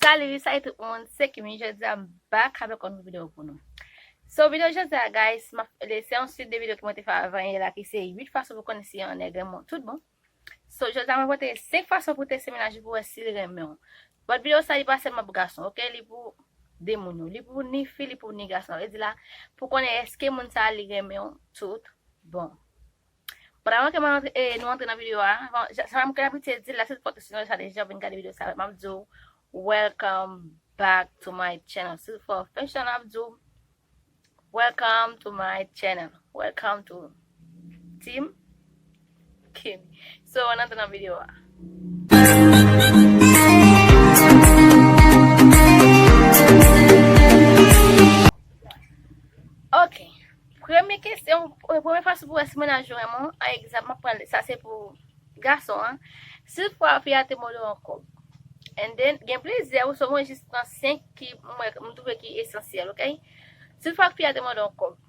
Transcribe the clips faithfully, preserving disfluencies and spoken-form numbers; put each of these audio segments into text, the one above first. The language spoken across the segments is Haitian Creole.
Salut, salut tout moun, se Kimi. Jodi a m back avèk yon nouvo videyo pou nou. So, videyo jodi a, guys, m ap, se yon suit de videyo ke mwen te fè avan yè la, ki se uit fason pou konnen si yon nèg renmen w. Tout bon. So, jodi a mwen pote senk fason pou teste mennaj ou pou wè si li renmen w. But videyo sa, li pa sèlman pou gason, ok? Li pou de moun yo. Li pou ni fi, li pou ni gason. Sa vle di la, pou konnen èske moun sa li renmen w tout bon. But avan ke mwen antre, eh, nou antre nan videyo a, avan, ja, sa m ke abitye di l la, si w te sou nou deja, deja vin gade videyo sa, m ap di w, welcome back to my channel. Si w fè w fè channel, m ap di w, welcome to my channel. Welcome to Team Kimi. So, ann antre nan videyo a. Ok. Premye kesyon, premye fason pou wè si mennaj ou renmen w, an egzanp, m ap pran sa se pou gason an. Si toutfwa fi a te mande w yon kòb, and then, gen plizyè, so mwen jis pran senk ki mwen, m twouve ki esansyèl, ok? Si toutfwa fi a te mande w yon kòb,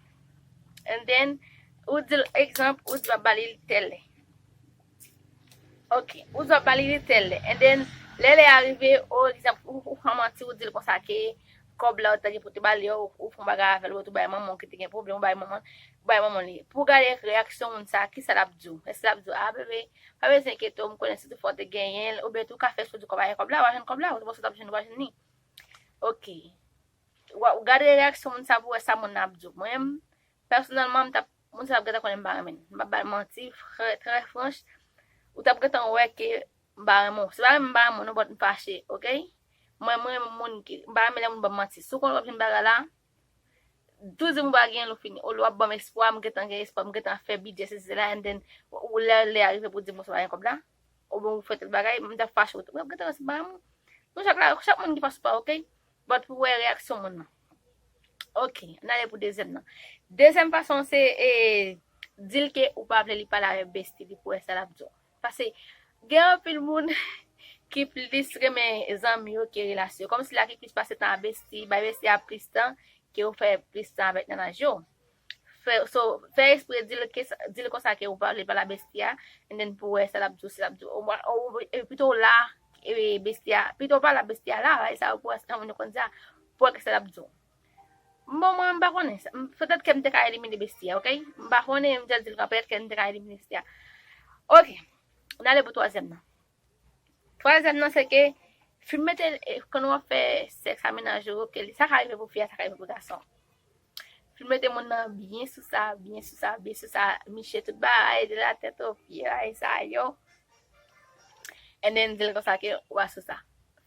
and then, ou di l, egzanp, ou di w ap ba li l tèl lè. Ok, ou di w ap ba li li tèl lè. And then, lè lè a rive, o egzanp, ou, ou fè manti, ou di l konsa ke kòb la ou te gen pou te ba li yo, ou, ou fè yon bagay avè l, ou te bay manman w ki te gen pwoblèm, ou bay manman, ou bay manman li. Pou gade reyaksyon moun sa, kisa l ap di w? Èske l ap di w, "Ah, bebe, pa bezwen enkyete w, m konnen si toutfwa w te genyen l," oubyen tou ka fè eksprè di w, "Kòb la, kòb la, w a jwenn kòb la, ou te panse w t ap jwenn, ou pa jwenn li." Ok. Wa-, gade reyaksyon moun sa pou wè sa moun nan ap di w. Mwen menm, pèsonèlman, m t ap, moun sa t ap gentan konnen m pa renmen l. M p ap ba l manti, frè, trè franch, ou t ap gentan wè ke m pa renmen w. Se pa menm m pa renmen w non, but m fache, ok? Mwen, mwen renmen moun ki, m pa renmen lè moun ban m manti. Si w konnen w ap jwenn bagay la, tou di m ou pa genyen l, ou fini. Olye w ap ban m espwa, m gentan gen espwa, m gentan fè bidjè, sesi, sela, and then, ou lè, lè a rive pou di m ou pa gen kòb la, oubyen ou fè tèl bagay, m t ap fache, ou t ap gentan wè se pa renmen w. Nou chak la, chak moun gen fason pa, ok? But pou wè reyaksyon moun nan. Ok, ann ale pou dezyèm nan. Dezyèm fason se, e, di l ke ou pa vle li pale avèk bestie li pou wè sa l ap di w. Paske gen anpil moun ki plis renmen zanmi yo ke relasyon. Kòmsi la ki plis pase tan ak bestie, bay bestie a plis tan ke ou fè plis tan avèk mennaj yo. Fè, so, fè eksprè di l ke sa, di l konsa ke ou pa vle pale a bestie a, and then pou wè sa l ap di w, si l ap di w, ou, ou, e pito w la, e bestie a, pito w pale a bestie a la, e sa pou wè sa moun yo konn di a, pou wè kisa l ap di w. Bon, mwen, m pa konnen. Petèt ke m te ka elimine bestie a, ok? M pa konnen, m just di l kon petèt ke m te ka elimine bestie a. Ok. Ann ale pou twazyèm nan. Twazyèm nan, se ke, fin mete, e, kan w ap fè sèks a mennaj ou, ok, li, sa ka rive pou fi a, sa ka rive pou gason. Fin mete moun nan byen sou sa, byen sou sa, byen sou sa, miche tout bagay, de la tèt o pye, bagay sa yo. And then, di l konsa ke ou pa sou sa.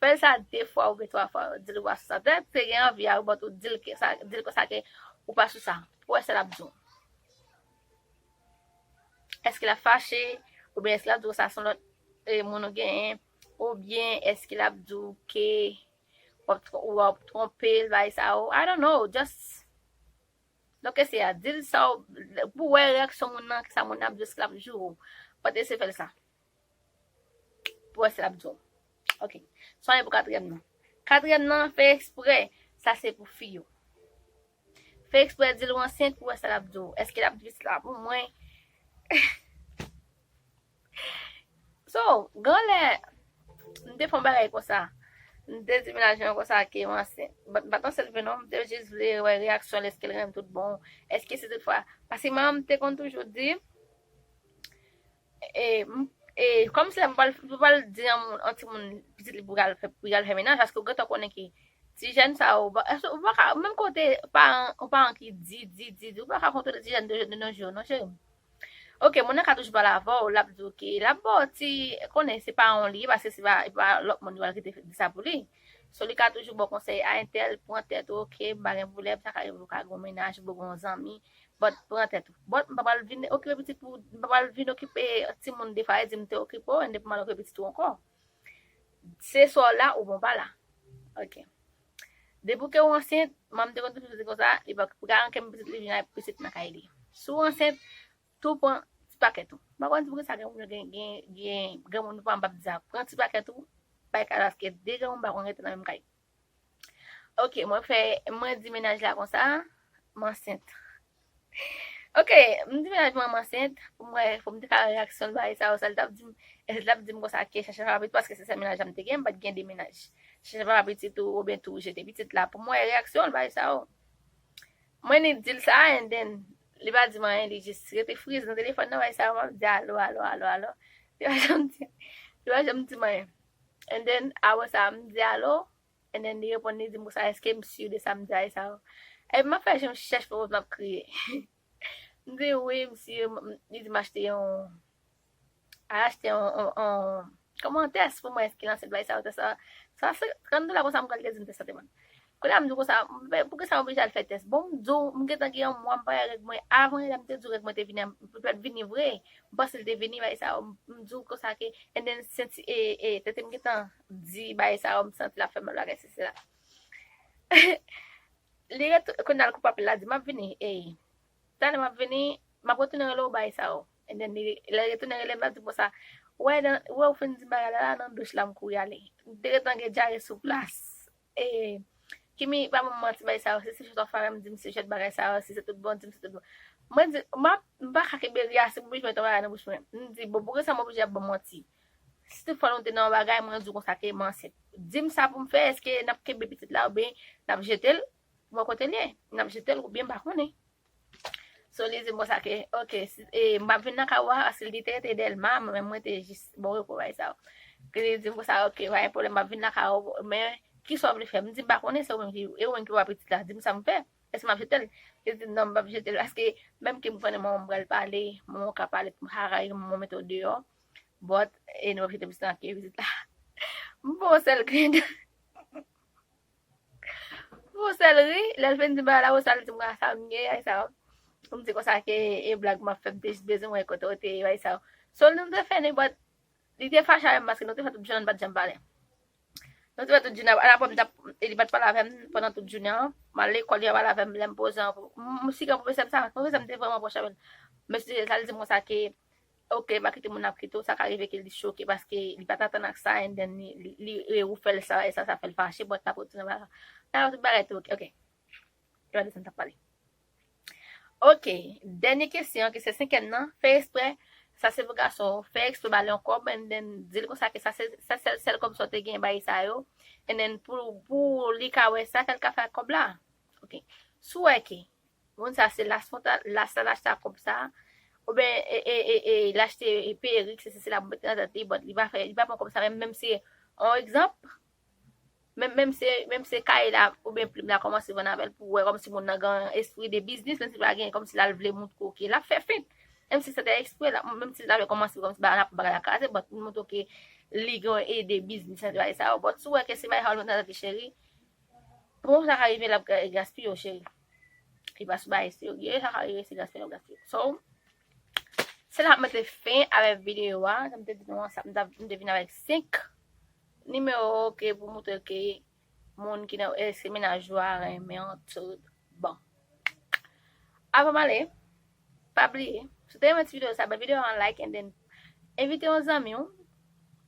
Fè l sa de fwa oubyen twa fwa, di l ou pa sou sa. Petèt ke gen anvi a, but ou di l ke sa, di l konsa ke ou pa sou sa. Pou wè sa l ap di w. Èske l ap fache? Oubyen èske l ap di w sa se yon lòt, e, moun ou genyen? Oubyen èske l ap di w ke w ap tro-, w ap twonpe l, bagay sa yo? I don't know, just donk eseye a, di l sa w, pou wè reyaksyon moun nan, kisa moun nan ap di, èske l ap joure w. But eseye fè l sa. Pou wè si l ap di w. Ok. Sa se pou katriyèm nan. Katriyèm nan, fè eksprè. Sa se pou fi yo. Fè eksprè di l ou ansent pou wè sa l ap di w. Èske l ap di pitit la pou mwen? So, gen lè, m te fè yon bagay konsa. M te di mennaj mwen konsa ke m ansent. But m pa t ansent vre non, m te jis vle wè reyaksyon l, èske l renmen m tout bon. Èske si toutfwa, paske manman m te konn toujou di, e, m, e, kòmsi m pral, m pral di yon moun, yon timoun, pitit li pou al fè, pou al fè mennaj, paske ou gentan konnen ke ti jèn sa yo, ou pa, ou pa ka, menm kote paran, yon paran ki di, di, di, di, ou pa ka kontwole ti jèn de, de nos jours, non, cheri. Ok, moun nan ka toujou pale avè w, l ap di w ke, l ap ba w ti, konnen se paran w li ye, paske se pa, se pa lòt moun ki pral kite di sa pou li. So, li ka toujou ba w konsèy, a entèl, pran tèt ou, ok, m pa gen pwoblèm, sa ka rive ou ka gen yon mennaj, ou gen yon zanmi, but pran tèt ou. But m pa pral vin okipe pitit pou, m pa pral vin okipe timoun defwa, e di m te okipe w, and then pou m al okipe pitit ou ankò. Se swa w la, oubyen w pa la. Ok. Depi ke w ansent, manman m te konn toujou di konsa, li pa pou ka ankenn pitit li vin ak pitit nan kay li. Si w ansent, tou pran ti pakèt ou. M pa konn si poukisa gen moun gen, gen, gen, gen moun pa m p ap di sa. Pran ti pakèt ou, bay kay la, paske de granmoun pa konn rete nan menm kay. Ok, mwen fè, mwen di mennaj la konsa, m ansent. Ok, m di mennaj mwen m ansent, pou m wè, pou m te ka wè reyaksyon l, bagay sa yo, sa l t ap di m, èske l t ap di m konsa ke chache rapid, paske se sèl mennaj la m te gen, m pa t gen de mennaj. chèche papa pitit ou, oubyen tou jete pitit la. Pou mwen, reyaksyon l, bagay sa yo. Mwen ni di l sa, and then, li pa di m anyen, li jis rete friz nan telefòn nan, bagay sa yo, m ap di alo, alo, alo, alo. Li pa janm di, li pa janm di m anyen. And then, apre sa, m di alo, and then, li reponn, li di m konsa, èske m si de sa m di, bagay sa yo. Epi m ap fè jan m chèche fè woz, m ap kriye. M di, wi, m si, m- li di m achte yon, al achte yon, yon, yon, kòman, tès pou mwen, èske l ansent, bagay sa yo, tès sa. Sa se trant dola konsa m pral te di m tès sa te vann. Kounye a m di konsa, "Men poukisa m oblije al fè tès?" Bon, m di w, m gentan gen yon mwa m pa wè règ mwen. Avan yè m te di w règ mwen te vini, m te vini vre. M panse l te vini, bagay sa yo. M di w konsa ke, and then senti, e, e, tete m gentan di bagay sa yo, m santi l ap fè mal bagay, se, se la. Li ret, kounye a l koupe apèl la, di, "M ap vini, ey. Talè m ap vini, m ap retounen rele w, bagay sa yo." And then, li, lè l retounen rele m, l ap di m konsa, "Wè, nan, wè, ou fin di m bagay la, la, nan douch la, m kouri ale." M te gentan gen dyare sou plas. E, Kimi, pa ban m manti, bagay sa yo, si se jwèt w ap fè avè m, di m se jwèt, bagay sa yo, si se tout bon, di m se tout bon. Mwen di, m ap, m pa ka kenbe ri a, si m oblije met yon bagay nan bouch mwen. M di, "Bon, poukisa m oblije ap ban m manti?" Si tout fwa nou te nan yon bagay, mwen di w konsa ke m ansent. Di m sa pou m fè, èske n ap kenbe pitit la oubyen n ap jete l? Bon, kote l ye? N ap jete l oubyen m pa konnen. So, li di m konsa ke, "Ok, si, e, m ap vin nan kay ou a," paske li te rete Dèlma, mwen menm mwen te jis bon repo, bagay sa yo. Ke li di m konsa, "Ok, pa gen pwoblèm, m ap vin nan kay ou, men kisa w vle fè?" M di, "M pa konnen, se ou menm ki, e ou menm ki papa pitit la, di m sa m fè. Èske m ap jete l?" Li di, "Non, m p ap jete l, paske menm ke m konnen manman m pral pale, manman w ka pale, m ka rele manman w mete w deyò, but, e nou p ap jete pitit la, ke pitit la." M fè yon sèl grenn. Pou sèl ri, lè l fin di bagay la, pou sèl di m sa m gen, ay sa. M di konsa ke e blag m ap fè, m te jis bezwen wè kote w te ye, ay sa. So, nou te fè nenpòt, li te fache avè m paske nou te fè tout jounen, nou pa t janm pale. Nou te fè tout jounen, apre m t ap, e li pa t pale avè m pandan tout jounen an. M al lekòl, li pa pale avè m, lè m poze an, m, m siga pwofesè m sa, pwofesè m te vrèman pwòch avè l. Mesye sa, l di m konsa ke ok, pa kite moun ap kite w, sa ka rive ke li choke paske li pa t atann ak sa, and then li, li, li reoufè l sa, e sa, sa fè l fache, but l ap retounen bagay la. Nan tout bagay tou, ok, ok. E pa de sa n t ap pale. Ok, dènye kesyon, kesyon senkyèm nan, fè eksprè, sa se pou gason, fè eksprè ba l yon kòb, and then di l konsa ke sa se, sa se sèl kòb sa w te gen, bagay sa yo, and then pou, pou li ka wè sa, sa l ka fè ak kòb la. Ok. Si w wè ke moun sa se las fwontal, las la l achte ak kòb sa, oubyen, e, e, e, e, l achte, e, perik, se, se, se la pou mete nan tèt li, but li pa fè, li pa pran kòb sa, menm, menm se, yon egzanp, menm, menm se, menm se kaye la, oubyen plim la kòmanse vann avè l pou wè kòmsi moun nan gen espri de biznis, menm si li pa gen, kòmsi l al vle montre w ke l ap fè fent. Menm si se te eksprè, la, menm si l ta vle kòmanse kòmsi ba, bagay la kraze, but li montre w ke li gen ide biznis, bagay sa yo, but si w wè ke se bagay sa w al mete nan tèt li, cheri, bon, sa ka rive l ap ga-, gaspiye w, cheri. Li pa sou bagay serye, sa ka rive se gaspiye l ap gaspiye w. So, se la m mete fen avèk videyo a. Jan m te di nou an, sa, m ta, m te vin avèk senk nimewo ke pou montre ke moun ki nan, èske mennaj ou a renmen w tout bon. Avan m ale, pa bliye, si w te renmen ti videyo sa, bay videyo a yon like and then envite yon zanmi w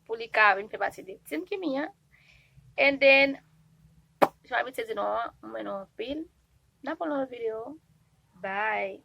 pou li ka vin fè pati de Team Kimi an. And then, jan m abitye di nou an, m renmen nou anpil. N ap wè nan yon lòt videyo. Bye.